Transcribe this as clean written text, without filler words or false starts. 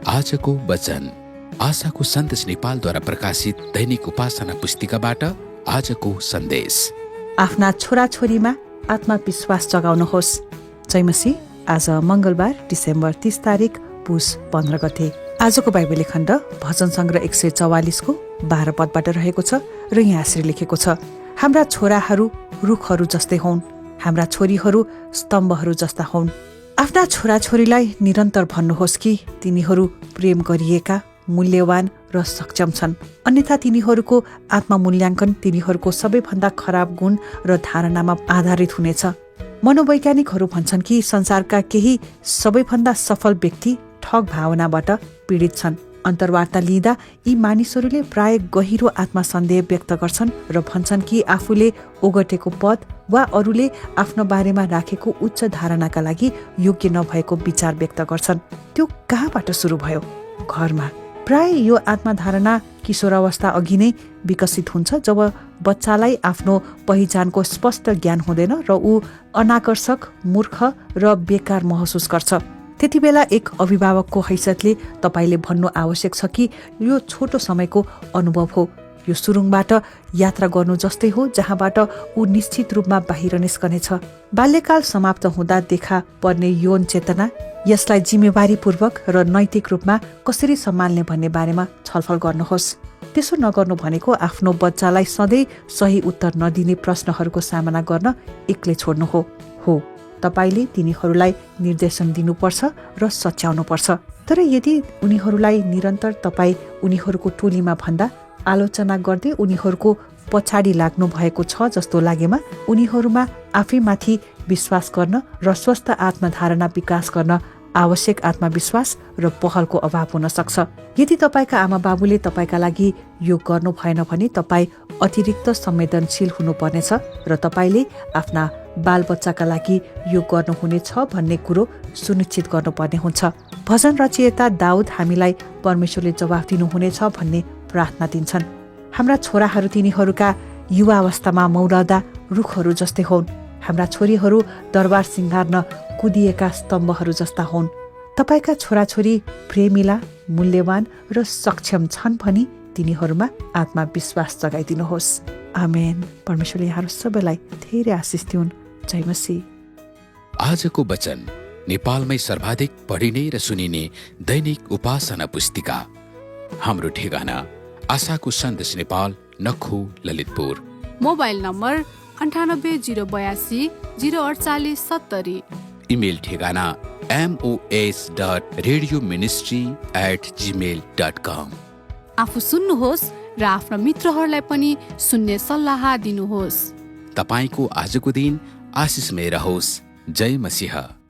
आजको वचन आशाको सन्देश नेपालद्वारा प्रकाशित दैनिक उपासना पुस्तिकाबाट आजको सन्देश। आफ्ना छोराछोरीमा आत्मविश्वास जगाउनुहोस्। जयमसी। आज मंगलबार डिसेम्बर 30 तारिक पुस 15 गते। आजको बाइबल खण्ड भजन सङ्ग्रह 144 को 12 पदबाट रहेको छ र यहाँ यसरी लेखेको छ, हाम्रा छोराहरू रुखहरू जस्तै हुन्, हाम्रा छोरीहरू स्तम्भहरू जस्ता हुन्। आफ्ना छोराछोरीलाई निरन्तर भन्नुहोस् कि तिनीहरू प्रेम गरिएका, मूल्यवान र सक्षम छन्, अन्यथा तिनीहरूको आत्ममूल्याङ्कन तिनीहरूको सबैभन्दा खराब गुण र धारणामा आधारित हुनेछ। मनोवैज्ञानिकहरू भन्छन् कि संसारका केही सबैभन्दा सफल व्यक्ति ठग भावनाबाट पीडित छन्। अन्तर्वार्ता लिँदा यी मानिसहरूले प्राय गहिरो आत्मसन्देह व्यक्त गर्छन् र भन्छन् कि आफूले ओगटेको पद वा अरूले आफ्नो बारेमा राखेको उच्च धारणाका लागि योग्य नभएको विचार व्यक्त गर्छन्। त्यो कहाँबाट सुरु भयो? घरमा। प्राय यो आत्मधारणा किशोरावस्था अघि नै विकसित हुन्छ, जब बच्चालाई आफ्नो पहिचानको स्पष्ट ज्ञान हुँदैन र ऊ अनाकर्षक, मूर्ख र बेकार महसुस गर्छ। त्यति बेला एक अभिभावकको हैसियतले तपाईले भन्नु आवश्यक छ कि यो छोटो समयको अनुभव हो। यो सुरुङबाट यात्रा गर्नु जस्तै हो, जहाँबाट ऊ निश्चित रूपमा बाहिर निस्कनेछ। बाल्यकाल समाप्त हुँदा देखा पर्ने यौन चेतना, यसलाई जिम्मेवारीपूर्वक र नैतिक रूपमा कसरी सम्हाल्ने भन्ने बारेमा छलफल गर्नुहोस्। त्यसो नगर्नु भनेको आफ्नो बच्चालाई सधैँ सही उत्तर नदिने प्रश्नहरूको सामना गर्न एक्लै छोड्नु हो। तपाईले तिनीहरूलाई निर्देशन दिनुपर्छ र सच्याउनुपर्छ। तर यदि उनीहरूलाई निरन्तर तपाई उनीहरूको टोलीमा भन्दा आलोचना गर्दै उनीहरूको पछाडि लाग्नु भएको छ जस्तो लागेमा उनीहरूमा आफैमाथि विश्वास गर्न र स्वस्थ आत्मधारणा विकास गर्न आवश्यक आत्मविश्वास र पहलको अभाव हुन सक्छ। यदि तपाईका आमा बाबुले तपाईका लागि यो गर्नु भएन भने तपाई अतिरिक्त संवेदनशील हुनुपर्नेछ र तपाईले आफ्ना बालबच्चाका लागि यो गर्नुहुनेछ भन्ने कुरो सुनिश्चित गर्नुपर्ने हुन्छ। भजन रचयिता दाउद हामीलाई परमेश्वरले जवाफ दिनुहुनेछ भन्ने प्रार्थना दिन्छन्। हाम्रा छोराहरू तिनीहरूका युवा अवस्थामा मौलादा रुखहरू जस्तै हुन्, हाम्रा छोरीहरू दरबार सिंगार्न कुदिएका स्तम्भहरू जस्ता हुन्। तपाईका छोराछोरी प्रेमिला, मूल्यवान र सक्षम छन् भनी तिनीहरूमा आत्मविश्वास जगाइदिनुहोस्। आमेन। परमेश्वरले यहाँहरू सबैलाई धेरै आशिष दिउन्। जय मसीह। आजको वचन नेपालमै सर्वाधिक पढिने र सुनिने दैनिक उपासना पुस्तिका। हाम्रो ठेगाना आशाको सन्देश Nepal, Nakhu, Lalitpur. Mobile number 98 082 048 70। Email ठेगाना mos.radioministry@gmail.com। आफू सुन्नुहोस् र आफ्ना मित्रहरूलाई पनि सुन्ने सल्लाह दिनुहोस्। तपाईको आजको दिन आशिषमय रहोस्। जय मसीह।